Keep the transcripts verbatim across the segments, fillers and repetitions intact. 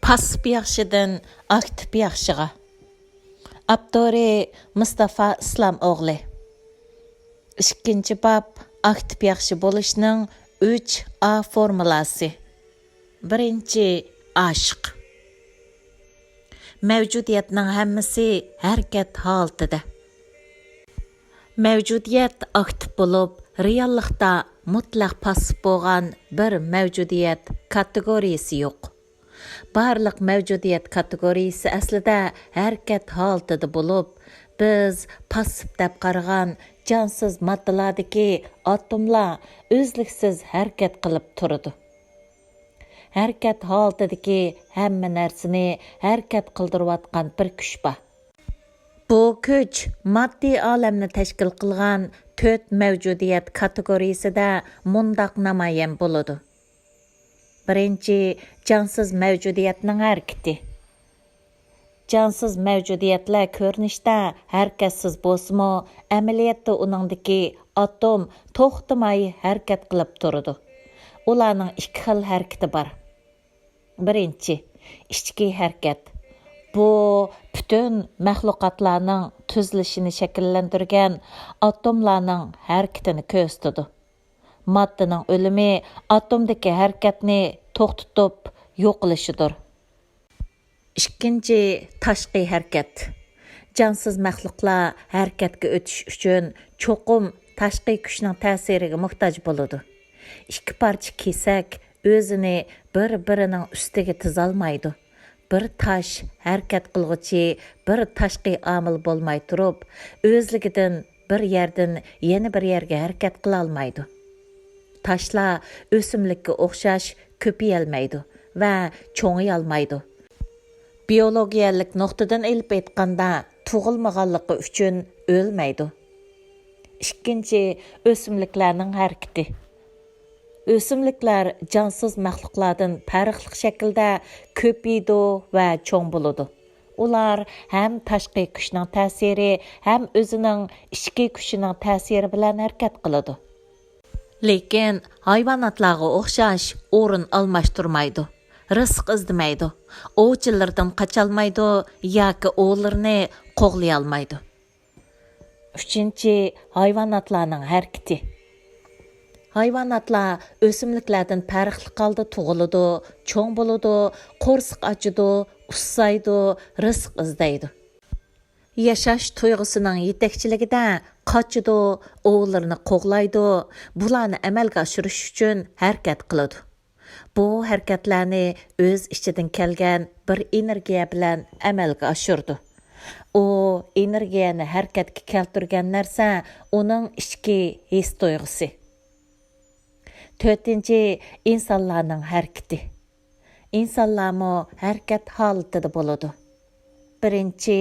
پاسسىپ ياخشىدىن ئاكتىپ ياخشىغا. ئاپتورى مۇستافا ئىسلام ئوغلى. ئىككىنچى باب، ئاكتىپ ياخشى بولۇشنىڭ ئۈچ ئا فورمۇلاسى. بىرىنچى، ئاشىق. مەۋجۇدىيەتنىڭ ھەممىسى ھەرىكەت ھالىتىدە. مەۋجۇدىيەت ئاكتىپ بولۇپ، رېئاللىقتا مۇتلەق پاسسىپ بولغان بىر مەۋجۇدىيەت كاتېگورىيىسى يوق. بارلىق مەۋجۇدىيەت كاتېگورىيىسى ئەسلىدە ھەرىكەت ھالىتىدە بولۇپ، بىز پاسسىپ دەپ قارىغان جانسىز ماددىلاردىكى ئاتوملار ئۈزلۈكسىز ھەرىكەت قىلىپ تۇرىدۇ. ھەرىكەت ھالىتىدىكى ھەممە نەرسىنى ھەرىكەت قىلدۇرۇۋاتقان بىر كۈچ بار. بۇ كۈچ ماددىي ئالەمنى تەشكىل قىلغان تۆت مەۋجۇدىيەت كاتېگورىيىسىدە مۇنداق نامايان بولىدۇ. بىرىنچى، جانسىز مەۋجۇدىيەتنىڭ ھەرىكىتى. جانسىز مەۋجۇدىيەتلەر كۆرۈنۈشتە ھەرىكەتسىز بولسىمۇ، ئەمەلىيەتتە ئۇنىڭدىكى ئاتوم توختىماي ھەرىكەت قىلىپ تۇرىدۇ. ئۇلارنىڭ ئىككى خىل ھەرىكىتى بار. بىرىنچى، ئىچكى ھەرىكەت. بۇ پۈتۈن مەخلۇقاتلارنىڭ تۈزۈلۈشىنى شەكىللەندۈرگەن ئاتوملارنىڭ ھەرىكىتىنى كۆرسىتىدۇ. ماددىنىڭ ئۆلۈمى ئاتومدىكى ھەرىكەتنى توختىتىپ يوقىلىشىدۇر. ئىككىنچى، تاشقى ھەرىكەت. جانسىز مەخلۇقلار ھەرىكەتكە ئۆتۈش ئۈچۈن چوقۇم تاشقى كۈچنىڭ تەسىرىگە موھتاج بولىدۇ. ئىككى پارچە كېسەك ئۆزىنى بىر-بىرىنىڭ ئۈستىگە تىزالمايدۇ. بىر تاش ھەرىكەت قىلغۇچى بىر تاشقى ئامىل بولماي تۇرۇپ، ئۆزلۈكىدىن بىر يەردىن يەنە بىر يەرگە ھەرىكەت قىلالمايدۇ. تاشلار ئۆسۈملۈككە ئوخشاش كۆپىيەلمەيدۇ ۋە چوڭىيالمايدۇ. بىيولوگىيەلىك نۇقتىدىن ئېلىپ ئېيتقاندا، تۇغۇلمىغانلىقى ئۈچۈن ئۆلمەيدۇ. ئىككىنچى، ئۆسۈملۈكلەرنىڭ ھەرىكىتى. ئۆسۈملۈكلەر جانسىز مەخلۇقلاردىن پەرقلىق شەكىلدە كۆپىيىدۇ ۋە چوڭ بولىدۇ. ئۇلار ھەم تاشقى كۈچنىڭ تەسىرى، ھەم ئۆزىنىڭ ئىچكى كۈچىنىڭ تەسىرى بىلەن ھەرىكەت قىلىدۇ. لېكىن ھايۋاناتلارغا ئوخشاش ئورۇن ئالماشتۇرمايدۇ، رىزىق ئىزدىمەيدۇ، ئوۋچىلىرىدىن قاچالمايدۇ ياكى ئوۋلىرىنى قوغلىيالمايدۇ. ئۈچىنچى، ھايۋاناتلارنىڭ ھەرىكىتى. ھايۋاناتلار ئۆسۈملۈكلەردىن پەرقلىق ھالدا تۇغۇلىدۇ، چوڭ بولىدۇ، قورسىقى ئاچىدۇ، ئۇسسايدۇ، رىزىق ئىزدەيدۇ. ياشاش تۇيغۇسىنىڭ يېتەكچىلىكىدە قاچىدۇ، ئوۋلىرىنى قوغلايدۇ، بۇلارنى ئەمەلگە ئاشۇرۇش ئۈچۈن ھەرىكەت قىلىدۇ. بۇ ھەرىكەتلەرنى ئۆز ئىچىدىن كەلگەن بىر ئېنېرگىيە بىلەن ئەمەلگە ئاشۇرىدۇ. ئۇ ئېنېرگىيەنى ھەرىكەتكە كەلتۈرگەن نەرسە ئۇنىڭ ئىچكى ھېس تۇيغۇسى. تۆتىنچى، ئىنسانلارنىڭ ھەرىكىتى. ئىنسانلارمۇ ھەرىكەت ھالىتىدە بولىدۇ. بىرىنچى،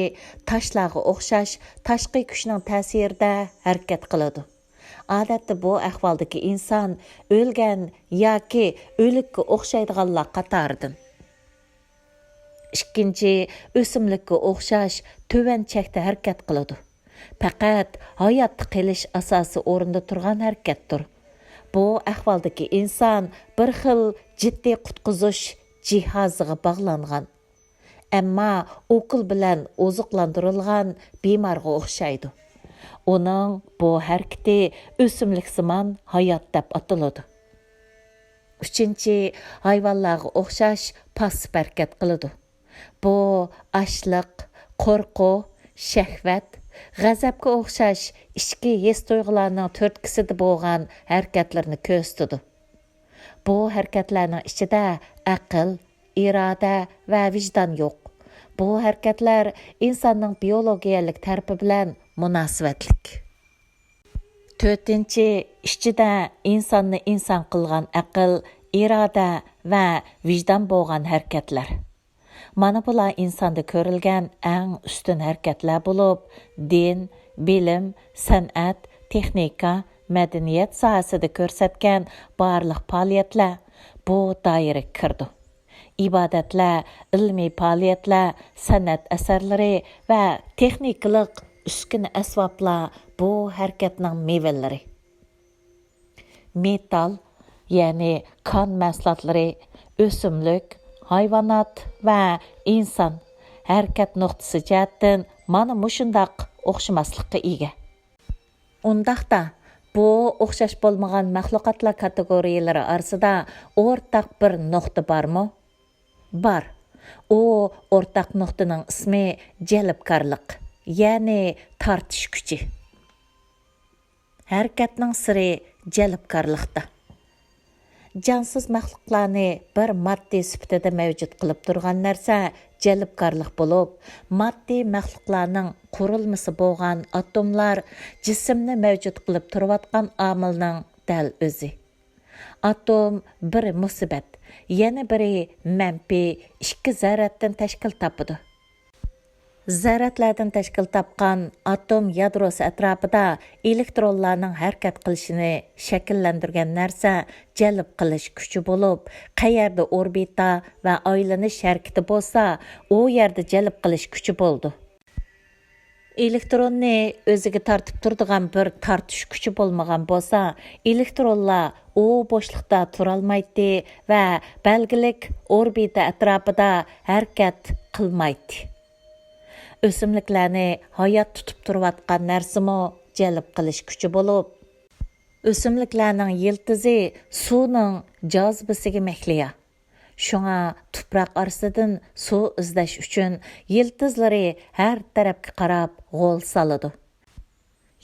تاشلارغا ئوخشاش تاشقى كۈچنىڭ تەسىرىدە ھەرىكەت قىلىدۇ. ئادەتتە بۇ ئەھۋالدىكى ئىنسان ئۆلگەن ياكى ئۆلۈككە ئوخشايدىغانلار قاتارىدىن. ئىككىنچى، ئۆسۈملۈككە ئوخشاش تۆۋەن چەكتە ھەرىكەت قىلىدۇ. پەقەت ھاياتتا قېلىش ئاساسىي ئورۇندا تۇرغان ھەرىكەتتۇر. بۇ ئەھۋالدىكى ئىنسان بىر خىل جىددىي قۇتقۇزۇش جىھازىغا باغلانغان، ئەمما ئوكۇل بىلەن ئوزۇقلاندۇرۇلغان بىمارغا ئوخشايدۇ. ئۇنىڭ بۇ ھەرىكىتى ئۆسۈملۈكسىمان ھايات دەپ ئاتىلىدۇ. ئۈچىنچى، ھايۋانلارغا ئوخشاش پاسسىپ ھەرىكەت قىلىدۇ. بۇ ئاچلىق، قورقۇ، شەھۋەت، غەزەپكە ئوخشاش ئىچكى ھېس تۇيغۇلارنىڭ تۈرتكىسىدە بولغان ھەرىكەتلىرىنى كۆرسىتىدۇ. بۇ ھەرىكەتلەرنىڭ ئىچىدە ئەقىل، ئىرادە ۋە ۋىجدان يوق. بۇ ھەرىكەتلەر ئىنساننىڭ بىيولوگىيەلىك تەرىپى بىلەن مۇناسىۋەتلىك. تۆتىنچى، ئىچىدە ئىنساننى ئىنسان قىلغان ئەقىل، ئىرادە ۋە ۋىجدان بولغان ھەرىكەتلەر. مانا بۇلار ئىنساندا كۆرۈلگەن ئەڭ ئۈستۈن ھەرىكەتلەر بولۇپ، دىن، بىلىم، سەنئەت، تېخنىكا، مەدەنىيەت ساھەسىدە كۆرسەتكەن بارلىق پائالىيەتلەر بۇ دائىرىگە كىرىدۇ. ئىبادەتلەر، ئىلمىي پائالىيەتلەر، سەنئەت ئەسەرلىرى ۋە تېخنىكىلىق ئۈسكۈنە ئەسۋابلار بۇ ھەرىكەتنىڭ مېۋىلىرى. مېتال، يەنى كان مەھسۇلاتلىرى، ئۆسۈملۈك، ھايۋانات ۋە ئىنسان ھەرىكەت نۇقتىسى جەھەتتىن مانا مۇشۇنداق ئوخشىماسلىققا ئىگە. ئۇنداقتا، بۇ ئوخشاش بولمىغان مەخلۇقاتلار كاتېگورىيەلىرى ئارىسىدا ئورتاق بىر نۇقتا بارمۇ؟ بار. ئۇ ئورتاق نۇقتىنىڭ ئىسمى جەلپكارلىق، يەنى تارتىش كۈچى. ھەرىكەتنىڭ سىرى جەلپكارلىقتا. جانسىز مەخلۇقلارنى بىر ماددىي سۈپىتىدە مەۋجۇت قىلىپ تۇرغان نەرسە جەلپكارلىق بولۇپ، ماددىي مەخلۇقلارنىڭ قۇرۇلمىسى بولغان ئاتوملار جىسىمنى مەۋجۇت قىلىپ تۇرۇۋاتقان ئامىلنىڭ دەل ئۆزى. ئاتوم بىرى مۇسىبەت، يەنە بىرى مەنپىي ئىككى زەررەتتىن تەشكىل تاپىدۇ. زەررەتلەردىن تەشكىل تاپقان ئاتوم يادروسى ئەتراپىدا ئېلېكترونلارنىڭ ھەرىكەت قىلىشىنى شەكىللەندۈرگەن نەرسە جەلپ قىلىش كۈچى بولۇپ، قەيەردە ئوربىتا ۋە ئايلىنىش ھەرىكىتى بولسا، ئۇ يەردە جەلپ قىلىش كۈچى بولىدۇ. ئېلېكتروننى ئۆزىگە تارتىپ تۇرىدىغان بىر تارتىش كۈچى بولمىغان بولسا، ئېلېكترونلار ئۇ بوشلۇقتا تۇرالمايتتى ۋە بەلگىلىك ئوربىتا ئەتراپىدا ھەرىكەت قىلمايتتى. ئۆسۈملۈكلەرنى ھايات تۇتۇپ تۇرۇۋاتقان نەرسىمۇ جەلپ قىلىش كۈچى بولۇپ، ئۆسۈملۈكلەرنىڭ يىلتىزى سۇنىڭ جاذىبىسىگە مەھلىيا. شۇڭا تۇپراق ئارىسىدىن سۇ ئىزدەش ئۈچۈن يىلتىزلىرى ھەر تەرەپكە قاراپ غول سالىدۇ.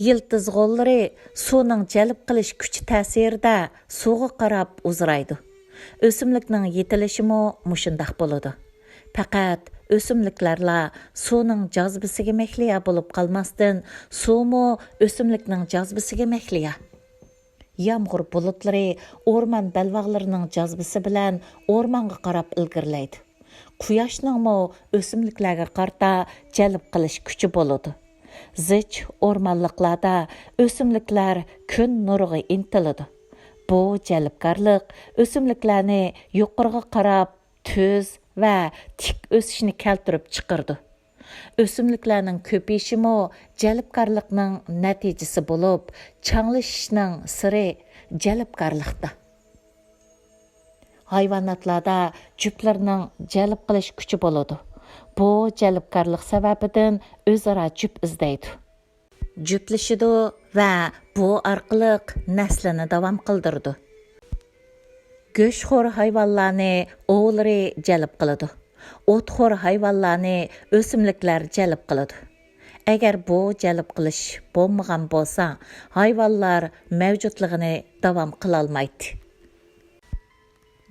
يىلتىز غوللىرى سۇنىڭ جەلپ قىلىش كۈچى تەسىرىدە سۇغا قاراپ ئۇزىرايدۇ. ئۆسۈملۈكنىڭ يېتىلىشىمۇ مۇشۇنداق بولىدۇ. پەقەت ئۆسۈملۈكلەرلا سۇنىڭ جاذىبىسىگە مەھلىيا بولۇپ قالماستىن، سۇمۇ ئۆسۈملۈكنىڭ جاذىبىسىگە مەھلىيا. يامغۇر بۇلۇتلىرى ئورمان بەلباغلىرىنىڭ جاذىبىسى بىلەن ئورمانغا قاراپ ئىلگىرىلەيدۇ. قۇياشنىڭمۇ ئۆسۈملۈكلەرگە قارىتا جەلپ قىلىش كۈچى بولىدۇ. زىچ ئورمانلىقلاردا ئۆسۈملۈكلەر كۈن نۇرىغا ئىنتىلىدۇ. بۇ جەلپكارلىق ئۆسۈملۈكلەرنى يۇقىرىغا قاراپ تۈز ۋە تىك ئۆسۈشنى كەلتۈرۈپ چىقىرىدۇ. ئۆسۈملۈكلەرنىڭ كۆپىيىشىمۇ جەلپكارلىقنىڭ نەتىجىسى بولۇپ، چاڭلىشىشنىڭ سىرى جەلپكارلىقتا. ھايۋاناتلاردا جۈپلىرىنىڭ جەلپ قىلىش كۈچى بولىدۇ. بۇ جەلپكارلىق سەۋەبىدىن ئۆزئارا جۈپ ئىزدەيدۇ. جۈپلىشىدۇ ۋە بۇ ئارقىلىق نەسلىنى داۋام قىلدۇرىدۇ. گۆشخور ھايۋانلارنى ئوۋلىرى جەلپ قىلىدۇ. ئوتخور ھايۋانلارنى ئۆسۈملۈكلەر جەلپ قىلىدۇ. ئەگەر بۇ جەلپ قىلىش بولمىغان بولسا، ھايۋانلار مەۋجۇتلۇقىنى داۋام قىلالمايتتى.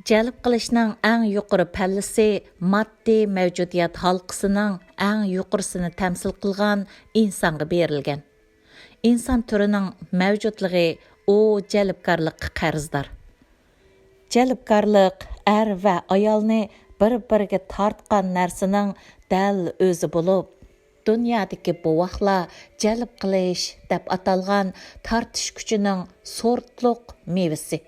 جەلپ قىلىشنىڭ ئەڭ يۇقىرى پەللىسى ماددىي مەۋجۇدىيەت ھالقىسىنىڭ ئەڭ يۇقىرىسىنى تەمسىل قىلغان ئىنسانغا بېرىلگەن. ئىنسان تۈرىنىڭ مەۋجۇتلۇقى ئۇ جەلپكارلىققا قەرزدار. جەلپكارلىق ئەر ۋە ئايالنى بىر-بىرىگە تارتقان نەرسىنىڭ دەل ئۆزى بولۇپ، دۇنيادىكى بوۋاقلار جەلپ قىلىش دەپ ئاتالغان تارتىش كۈچىنىڭ سورتلۇق مېۋىسى.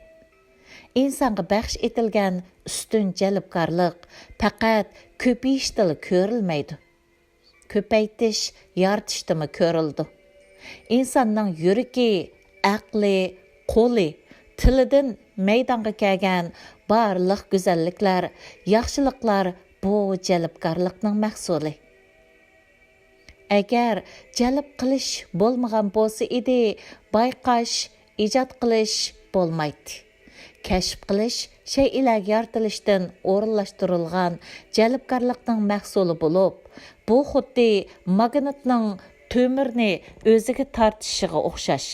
ئىنسانغا بەخش ئېتىلگەن ئۈستۈن جەلپكارلىق پەقەت كۆپىيىشتىلا كۆرۈلمەيدۇ. كۆپەيتىش، يارىتىشتىمۇ كۆرۈلىدۇ. ئىنساننىڭ يۈرىكى، ئەقلى، قولى، تىلىدىن مەيدانغا كەلگەن بارلىق گۈزەللىكلەر، ياخشىلىقلار بۇ جەلپكارلىقنىڭ مەھسۇلى. ئەگەر جەلپ قىلىش بولمىغان بولسا ئىدى، بايقاش، ئىجاد قىلىش بولمايتتى. كەشىپ قىلىش شەيئىلەرگە يارىتىلىشتىن ئورۇنلاشتۇرۇلغان جەلپكارلىقنىڭ مەھسۇلى بولۇپ، بۇ خۇددى ماگنىتنىڭ تۆمۈرنى ئۆزىگە تارتىشىغا ئوخشاش.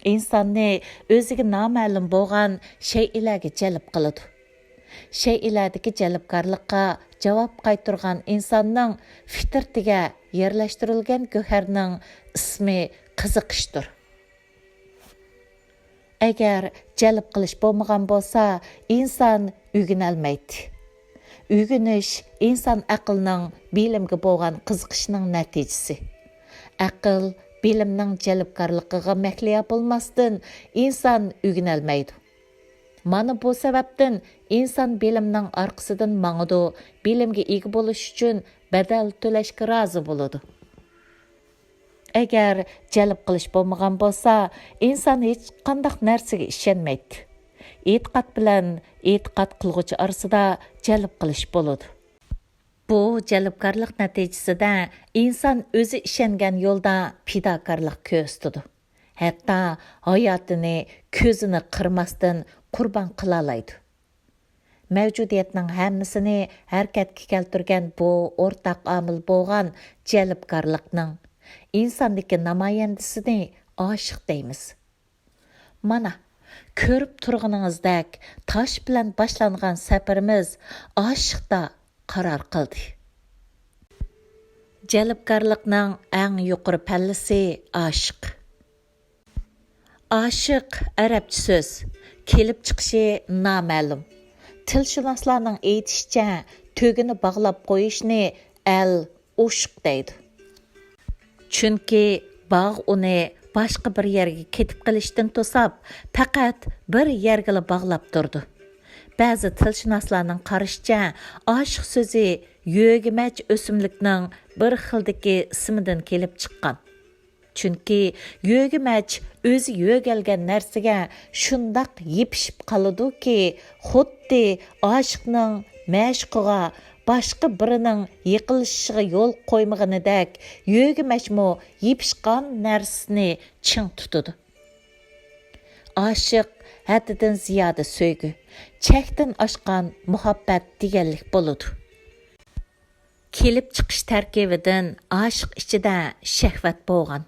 ئىنساننى ئۆزىگە نامەلۇم بولغان شەيئىلەرگە جەلپ قىلىدۇ. شەيئىلەردىكى جەلپكارلىققا جاۋاب قايتۇرغان ئىنساننىڭ فىترىتىگە يەرلەشتۈرۈلگەن گۆھەرنىڭ ئىسمى قىزىقىشتۇر. ئەگەر جەلپ قىلىش بولمىغان بولسا، ئىنسان ئۆگىنەلمەيتتى. ئۆگىنىش ئىنسان ئەقلىنىڭ بىلىمگە بولغان قىزىقىشىنىڭ نەتىجىسى. ئەقىل بىلىمنىڭ جەلپكارلىقىغا مەھلىيا بولماستىن، ئىنسان ئۆگىنەلمەيدۇ. مانا بۇ سەۋەبتىن ئىنسان بىلىمنىڭ ئارقىسىدىن ماڭىدۇ، بىلىمگە ئىگە بولۇش ئۈچۈن بەدەل تۆلەشكە رازى بولىدۇ. ئەگەر جەلپ قىلىش بولمىغان بولسا، ئىنسان ھېچقانداق نەرسىگە ئىشەنمەيتتى. ئېتىقاد بىلەن ئېتىقاد قىلغۇچى ئارىسىدا جەلپ قىلىش بولىدۇ. بۇ جەلپكارلىق نەتىجىسىدە ئىنسان ئۆزى ئىشەنگەن يولدا پىداكارلىق كۆرسىتىدۇ. ھەتتا ھاياتىنى كۆزىنى قىرماستىن قۇربان قىلالايدۇ. مەۋجۇدىيەتنىڭ ھەممىسىنى ھەرىكەتكە كەلتۈرگەن بۇ ئورتاق ئامىل بولغان جەلپكارلىقنىڭ ئىنساندىكى نامايەندىسىنى ئاشىق دەيمىز. مانا، كۆرۈپ تۇرغىنىڭىزدەك، تاش بىلەن باشلانغان سەپىرىمىز ئاشىقتا قارار قىلدى. جەلپكارلىقنىڭ ئەڭ يۇقىرى پەللىسى ئاشىق. ئاشىق ئەرەبچە سۆز، كېلىپ چىقىشى نامەلۇم. تىلشۇناسلارنىڭ ئېيتىشىچە، تۆگىنى باغلاپ قويۇشنى ئەل ئوشۇق دەيدۇ. چۈنكى باغ ئۇنى باشقا بىر يەرگە كېتىپ قېلىشتىن توساپ، پەقەت بىر يەرگىلا باغلاپ تۇرىدۇ. بەزى تىلشۇناسلارنىڭ قارىشىچە، ئاشىق سۆزى يۆگىمەچ ئۆسۈملۈكنىڭ بىر خىلدىكى ئىسمىدىن كېلىپ چىققان. چۈنكى يۆگىمەچ ئۆزى يۆگەلگەن نەرسىگە شۇنداق يېپىشىپ قالىدۇكى، خۇددى ئاشىقنىڭ مەشۇقىغا باشقا بىرىنىڭ يېقىنلىشىشىغا يول قويمىغىنىدەك، يۆگىمەچمۇ يېپىشقان نەرسىنى چىڭ تۇتىدۇ. ئاشىق ھەددىدىن زىيادە سۆيگۈ، چەكتىن ئاشقان مۇھەببەت دېگەنلىك بولىدۇ. كېلىپ چىقىش تەركىبىدىن ئاشىق ئىچىدە شەھۋەت بولغان،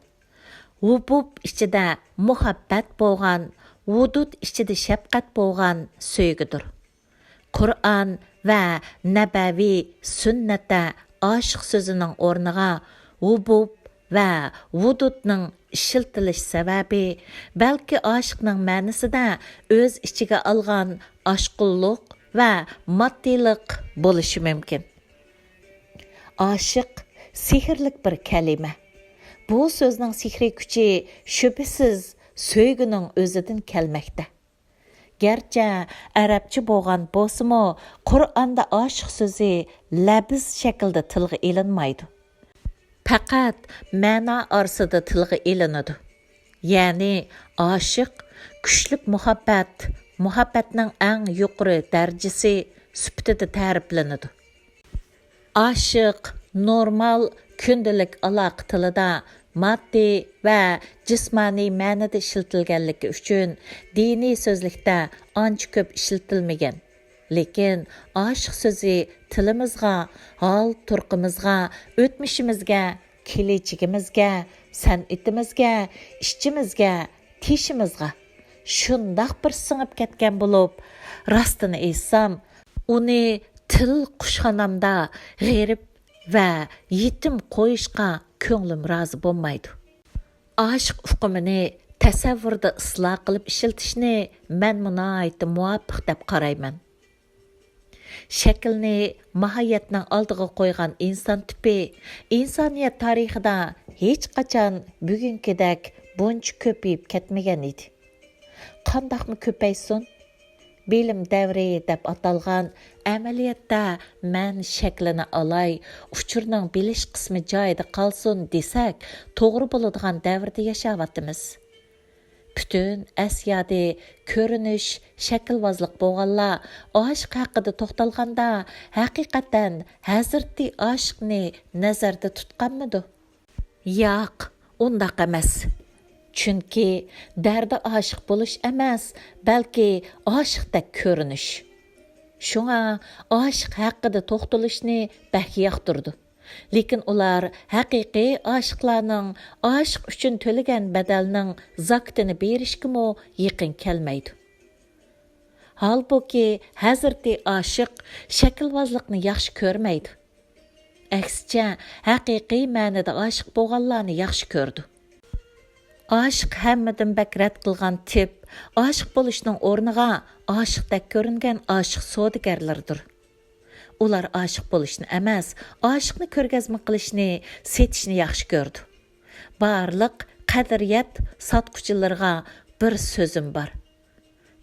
ھۇبۇب ئىچىدە مۇھەببەت بولغان، ۋۇدۇد ئىچىدە شەپقەت بولغان سۆيگۈدۇر. قۇرئان ۋە نەبەۋى سۈننەتتە ئاشىق سۆزىنىڭ ئورنىغا ھۇبۇب ۋە ۋۇدۇدنىڭ ئىشلىتىلىش سەۋەبى، بەلكى ئاشىقنىڭ مەنىسىدە ئۆز ئىچىگە ئالغان ئاشقۇنلۇق ۋە ماددىيلىق بولۇشى مۇمكىن. ئاشىق سېھىرلىك بىر كەلىمە. بۇ سۆزنىڭ سېھرىي كۈچى شۈبھىسىز سۆيگۈنىڭ ئۆزىدىن كەلمەكتە. گەرچە ئەرەبچە بولغان بولسىمۇ، قۇرئاندا ئاشىق سۆزى لەپىز شەكلىدە تىلغا ئېلىنمايدۇ. پەقەت مەنا ئارىسىدا تىلغا ئېلىنىدۇ. يەنى ئاشىق كۈچلۈك مۇھەببەت، مۇھەببەتنىڭ ئەڭ يۇقىرى دەرىجىسى سۈپىتىدە تەرىپلىنىدۇ. ئاشىق نورمال كۈندىلىك ئالاقە تىلىدا ماددىي ۋە جىسمانىي مەنىدە ئىشلىتىلگەنلىكى ئۈچۈن دىنىي سۆزلۈكتە ئانچە كۆپ ئىشلىتىلمىگەن. لېكىن ئاشىق سۆزى تىلىمىزغا، ھال-تۇرقىمىزغا، ئۆتمۈشىمىزگە، كېلىچىكىمىزگە، سەنئىتىمىزگە، ئىچىمىزگە، تېشىمىزغا شۇنداق بىر سىڭىپ كەتكەن بولۇپ، راستىنى ئېيتسام، ئۇنى تىل قۇشخانامدا غېرىب ۋە يېتىم قويۇشقا كۆڭلۈم رازى بولمايدۇ. ئاشىق ئۇقۇمىنى تەسەۋۋۇردا ئىسلاھ قىلىپ ئىشلىتىشنى مەنمۇ ناھايىتى مۇۋاپىق دەپ قارايمەن. شەكىلنى ماھىيەتنىڭ ئالدىغا قويغان ئىنسان تىپى ئىنسانىيەت تارىخىدا ھېچقاچان بۈگۈنكىدەك بۇنچە كۆپىيىپ كەتمىگەن ئىدى. قانداقمۇ كۆپەيسۇن؟ بىلىم دەۋرى دەپ ئاتالغان ئەمەلىيەتتە مەن شەكلىنى ئالاي، ئۇچۇرنىڭ بىلىش قىسمى جايىدا قالسۇن دېسەك، توغرا بولىدىغان دەۋردە ياشاۋاتىمىز. پۈتۈن ئەسيادى كۆرۈنۈش، شەكىلۋازلىق بولغانلار ئاشىق ھەققىدە توختالغاندا، ھەقىقەتەن ھەزرىتى ئاشىقنى نەزەردە تۇتقانمىدۇ؟ ياق، ئۇنداق ئەمەس. چۈنكى دەردى ئاشىق بولۇش ئەمەس، بەلكى ئاشىقتەك كۆرۈنۈش. شۇڭا ئاشىق ھەققىدە توختىلىشنى بەك ياقتۇرىدۇ. لېكىن ئۇلار ھەقىقىي ئاشىقلارنىڭ ئاشىق ئۈچۈن تۆلىگەن بەدەلنىڭ زاكىتىنى بېرىشكىمۇ يېقىن كەلمەيدۇ. ھالبۇكى، ھەزرىتى ئاشىق شەكىلۋازلىقنى ياخشى كۆرمەيدۇ. ئەكسىچە، ھەقىقىي مەنىدە ئاشىق بولغانلارنى ياخشى كۆرىدۇ. ئاشىق ھەممىدىن بەك رەت قىلغان تىپ، ئاشىق بولۇشنىڭ ئورنىغا ئاشىقتەك كۆرۈنگەن ئاشىق سودىگەرلىرىدۇر. ئۇلار ئاشىق بولۇشنى ئەمەس، ئاشىقنى كۆرگەزمە قىلىشنى، سېتىشنى ياخشى كۆرىدۇ. بارلىق قەدرىيەت ساتقۇچىلىرىغا بىر سۆزۈم بار.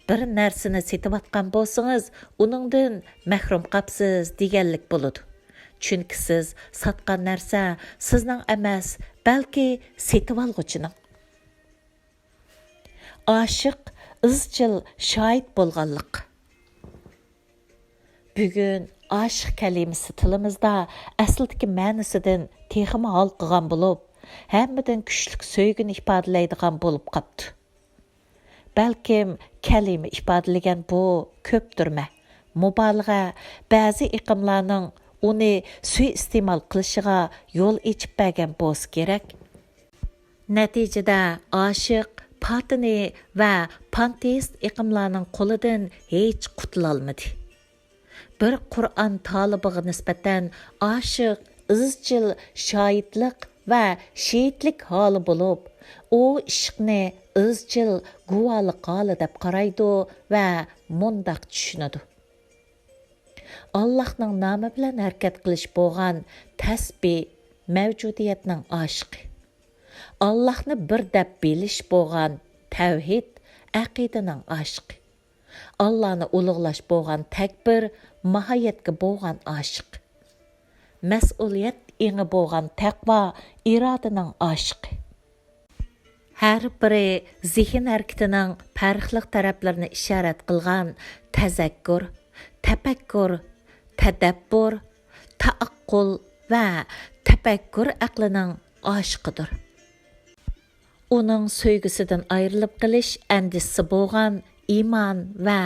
بىر نەرسىنى سېتىۋاتقان بولسىڭىز، ئۇنىڭدىن مەھرۇم قاپسىز دېگەنلىك بولىدۇ. چۈنكى سىز ساتقان نەرسە سىزنىڭ ئەمەس، بەلكى سېتىۋالغۇچىنىڭ. ئاشىق ئىزچىل شاھىت بولغانلىق. بۈگۈن ئاشىق كەلىمىسى تىلىمىزدا ئەسلىدىكى مەنىسىدىن تېخىمۇ ھالقىغان بولۇپ، ھەممىدىن كۈچلۈك سۆيگۈنى ئىپادىلەيدىغان بولۇپ قاپتۇ. بەلكىم كەلىمە ئىپادىلىگەن بۇ كۆپتۈرمە، مۇبالىغە، بەزى ئېقىملارنىڭ ئۇنى سۇيىئىستېمال قىلىشىغا يول ئېچىپ بەرگەن بولسا كېرەك. نەتىجىدە ئاشىق پاتېنى ۋە پانتېئىست ئېقىملارنىڭ قولىدىن ھېچ قۇتۇلالمىدى. بىر قۇرئان تالىبىغا نىسبەتەن ئاشىق ئىزچىل شاھىتلىق ۋە شېھىتلىك ھالى بولۇپ، ئۇ ئىشقنى ئىزچىل گۇۋاھلىق ھالى دەپ قارايدۇ ۋە مۇنداق چۈشىنىدۇ: ئاللاھنىڭ نامى بىلەن ھەرىكەت قىلىش بولغان تەسبىھ مەۋجۇدىيەتنىڭ ئاشىقى. ئاللاھنى بىر دەپ بىلىش بولغان تەۋھىد ئەقىدىنىڭ ئاشىقى. ئاللانى ئۇلۇغلاش بولغان تەكبىر ماھىيەتكە بولغان ئاشىق. مەسئۇلىيەت ئېڭى بولغان تەقۋا ئىرادىنىڭ ئاشىقى. ھەر بىرى زېھىن ھەرىكىتىنىڭ پەرقلىق تەرەپلىرىنى ئىشارەت قىلغان تەزەككۇر، تەپەككۇر، تەدەببۇر، تەئەققۇل ۋە تەپەككۇر ئەقلىنىڭ ئاشىقىدۇر. ئۇنىڭ سۆيگۈسىدىن ئايرىلىپ قېلىش ئەندىشىسى بولغان ئىمان ۋە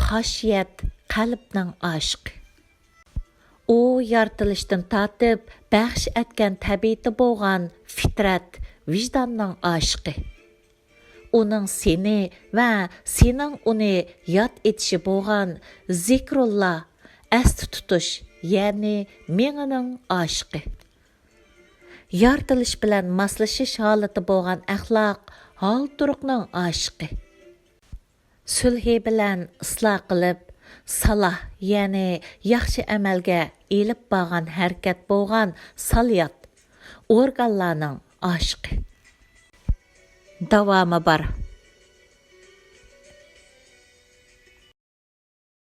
خاشىيەت قەلبنىڭ ئاشىقى. ئۇ يارىتىلىشتىن تارتىپ بەخش ئەتكەن تەبىئىتى بولغان فىترەت ۋىجداننىڭ ئاشىقى. ئۇنىڭ سېنى ۋە سېنىڭ ئۇنى ياد ئېتىشى بولغان زىكرۇللا، ئەستە تۇتۇش، يەنى مېڭىنىڭ ئاشىقى. يارىتىلىش بىلەن ماسلىشىش ھالىتى بولغان ئەخلاق، ھال-تۇرۇقنىڭ ئاشىقى. سۈلھى بىلەن ئىسلاھ قىلىپ، سالاھ، يەنى ياخشى ئەمەلگە ئېلىپ بارغان ھەرىكەت بولغان سالىيات، ئورگانلارنىڭ ئاشىقى. داۋامى بار.